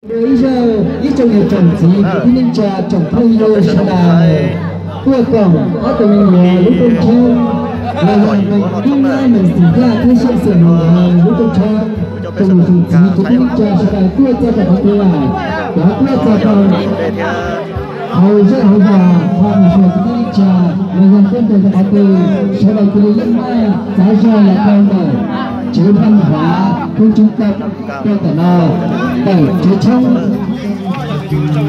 Ua ib zaug ib tsoom niam tsoom txiv kwv tij neej tsa tsoom phooj ywg sawv daws tuaj koom ob tug me nyuam lub rooj tshoob los yog Meej Kub Nyab Meej Xeem Yaj thiab Xyooj Xeem Muas nkawd lub rooj tshoob. Tsoom niam tsoom txiv kwv tij neej tsa sawv daws tuaj txog rau qhov twg lawm, cov tuaj txog rau hauv zej hauv zos, hauv mus rau kwv tij neej tsa los yog tuaj nres rau qhov twg, sawv daws cia li leej maj txav zog los rau ntawm tsev paj hav phooj tswb tau rau ntawm no, ntawm tsev tshoob.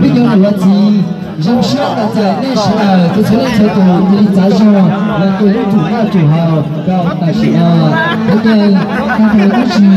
Peb cov niam txiv zoo siab txais nej sawv daws txhua leej txhua tus cia li txav zog los cia lub tsum noj tsum haus rau tam sim no. Thov caw tag nrho tab sis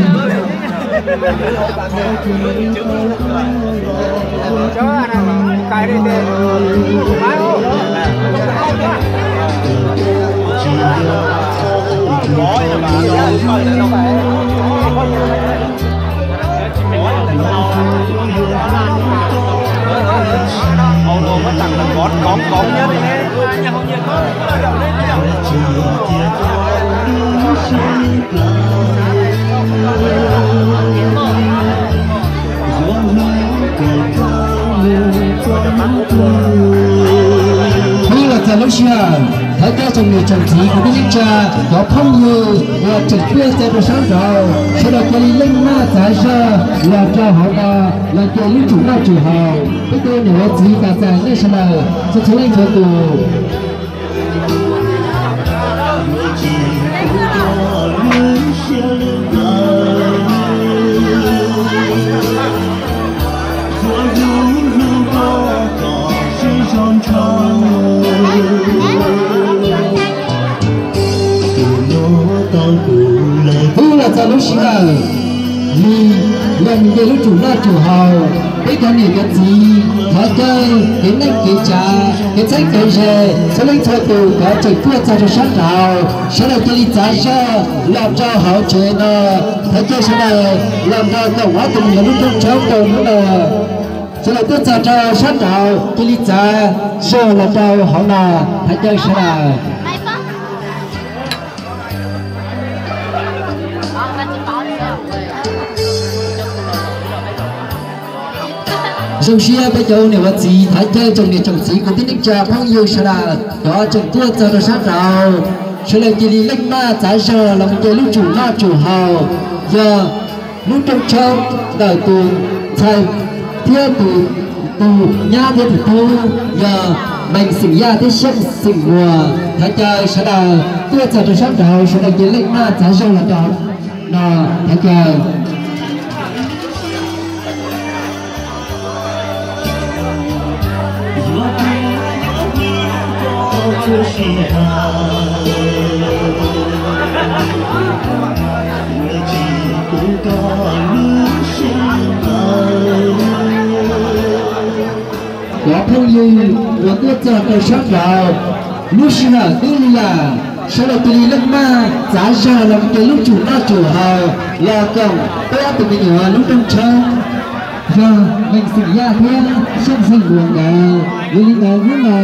Hnub los txog lub sij hawm, thov caw tsoom niam tsoom txiv kwv tij neej tsa, cov phooj ywg uas tseem tuaj txog rau sab nraud, sawv daws cia li leej maj txav zog los rau hauv no, los cia lub tsum noj tsum haus. Peb cov niam txiv txais nej sawv daws txhua txhua leej txhua tus. Hnub los txog lub sij hawm, li yog mus nce lub tsum noj tsum haus, peb cov niam cov txiv thov caw kev neej kev tsav, kev txheeb kev ze, txhua leej txhua tus cov tseem tuaj txog rau sab nraud, sawv daws cia li txav zog los rau hauv tsev no. Thov caw sawv daws los nrog koom ob tug me nyuam lub rooj tshoob rau hnub no. Sawv daws tuaj txog rau sab nraud cia li txav zog los rau hauv no. Thov caw sawv daws. Zoo siab peb cov ua niam ua txiv, thov caw tsoom niam tsoom txiv kwv tij neej tsa phooj ywg sawv daws cov tseem tuaj txog rau sab nraud, sawv daws cia li leej maj txav zog los mus nce lub tsum noj tsum haus. Yog lub rooj tshoob ntawm tus ntxhais thiab tus, tus nyab thiab tus tub, yog Meej Xeem Yaj thiab Xyooj Xeem Muas. Thov caw sawv daws tuaj txog rau sab nraud, sawv daws cia li leej maj txav zog los rau no. Thov caw. Cov phooj ywg uas tuaj txog rau sab nraud, lub sij hawm twb lig lawm, sawv daws cia li leej maj txav zog los mus nce lub tsum noj tsum haus los koom peb ob tug me nyuam lub rooj tshoob. Yog Meej Xeem Yaj thiab Xyooj Xeem Muas nkawd. Yog li ntawd hnub no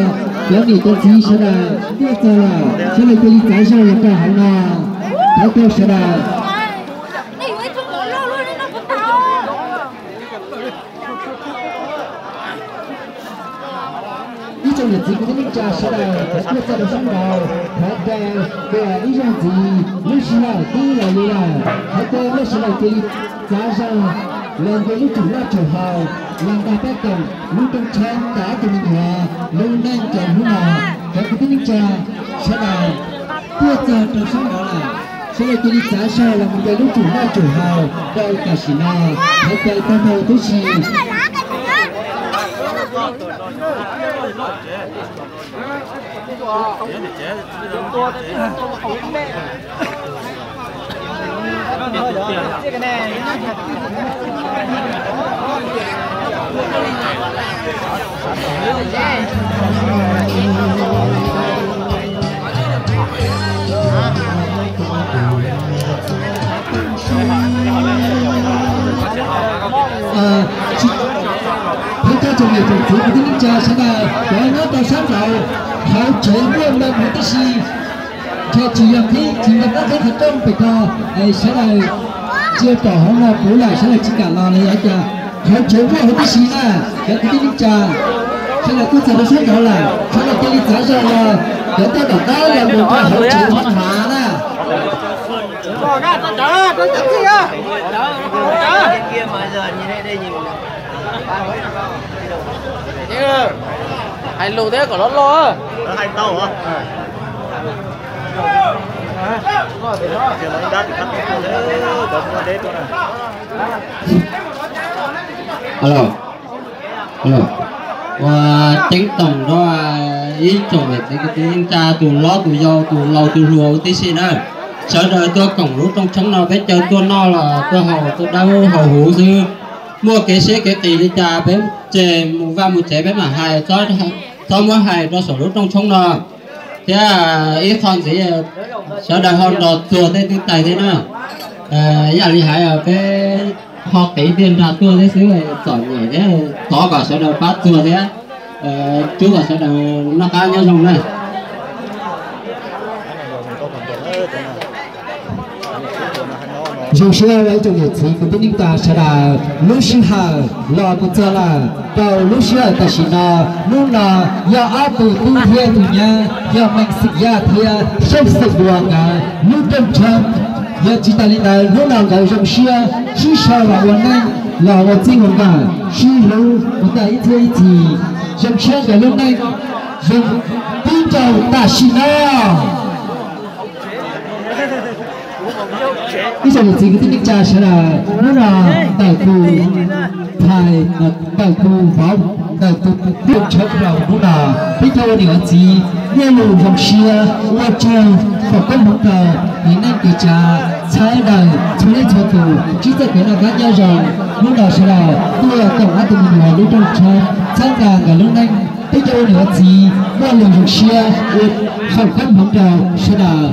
cov niam cov txiv sawv daws tuaj txog lawm, sawv daws cia li txav zog los rau hauv no. Thov caw sawv daws. Ib tsoom niam txiv kwv tij neej tsa sawv daws tuaj txog rau sab nraud, thov caw ib zaug ntxiv, lub sij hawm twb los li lawm, thov caw nej sawv daws cia li txav zog los nce lub tsum noj tsum haus, los nrog peb koom lub rooj tshoob rau ob tug me nyuam lub neej rau hnub no. Cov kwv tij neej tsa sawv daws tuaj txog rau sab nraud lawm, sawv daws cia li txav zog los mus nce lub tsum noj tsum haus rau tam sim no. Thov caw tag nrho tib si. Thov caw tsoom niam tsoom txiv kwv tij neej tsa sawv daws cov nyob rau sab nraud, hauv tsev muaj neeg huv tib si, ntshe tsis yog qhib, tsis yog qab qhib qhov rooj pem ko, sawv daws ntsia pom hauv no puv lawm, sawv daws tsis kam los los yog cas. Hauv tsev muaj huv tib si na, cov kwv tij neej tsa, sawv daws tuaj txog rau sab nraud lawm, sawv daws cia li txav zog los cov tuaj tom qab los mus rau hauv tsev hauv hav na. Hais lus thiab kom loj loj. Ua ceeb toom rau ib tsoom niam txiv kwv tij neej tsa, tus hlob tus yau, tus laus tus hluas huv tib si na. Sawv daws tuaj koom lub rooj tshoob no, peb caw tuaj noj los tuaj haus, tuaj dawb haus huv xwb. Muaj kev siab kev qis li cas peb ces mus vaj mus tsev peb mam hais, txhob muab hais rau saum lub rooj tshoob no. Thiab ib qho ntxiv, sawv daws ho nrog txuag tej twb tais thiab na. Ib yam li hais peb ho qiv tiaj nrag tuaj thiab xwb, txom nyem thiab, thov kom sawv daws pab txuag thiab, rub kom sawv daws noj qab nyob zoo na. Zoo siab ib tsoom niam txiv kwv tij neej tsa sawv daws, lub sij hawm los mus txog lawm rau lub sij hawm tam sim no. Hnub no yog ob tug tub thiab tus nyab, yog Meej Xeem Yaj thiab Xyooj Xeem Dua nkawd lub rooj tshoob. Yog tsis tas li ntawd, hnub no nkawd zoo siab sib sau los ua neej, los ua txij ua nkawm, sib hlub ua tau ib txhiab ib txhis, zoo siab nkawd lub neej zoo tib nrau tam sim no. Ib tsoom niam txiv kwv tij neej tsa sawv daws, hnub no ntawm tus thais, ntawm tus vauv, ntawm tus rooj tshoob rau hnub no, peb cov ua niam ua txiv nyiaj lus zoo siab ua tsaug foom koob hmoov rau niam neej kwv tsav txhawb daws txhua leej txhua tus, ntsib txoj kev noj qab nyob zoo. Hnub no sawv daws tuaj koom ob tug me nyuam lub rooj tshoob txhawb nqa nkawd lub neej, peb cov ua niam ua txiv muaj lus zoo siab ua foom koob hmoov rau sawv daws.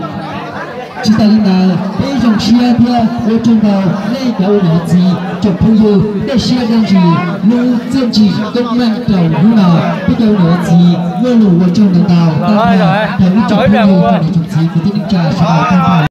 Tsis tas li ntawd, peb zoo siab thiab ua tsaug ntau nej cov ua niam ua txiv tsoom phooj ywg, nej siab dab ntsis lub txiaj ntsig koob meej rau hnub no. Peb cov ua niam ua txiv muaj lus ua tsaug ntau ntau tag nrho rau ib tsoom phooj ywg, tsoom niam tsoom txiv kwv tij neej tsa sawv daws tag nrho.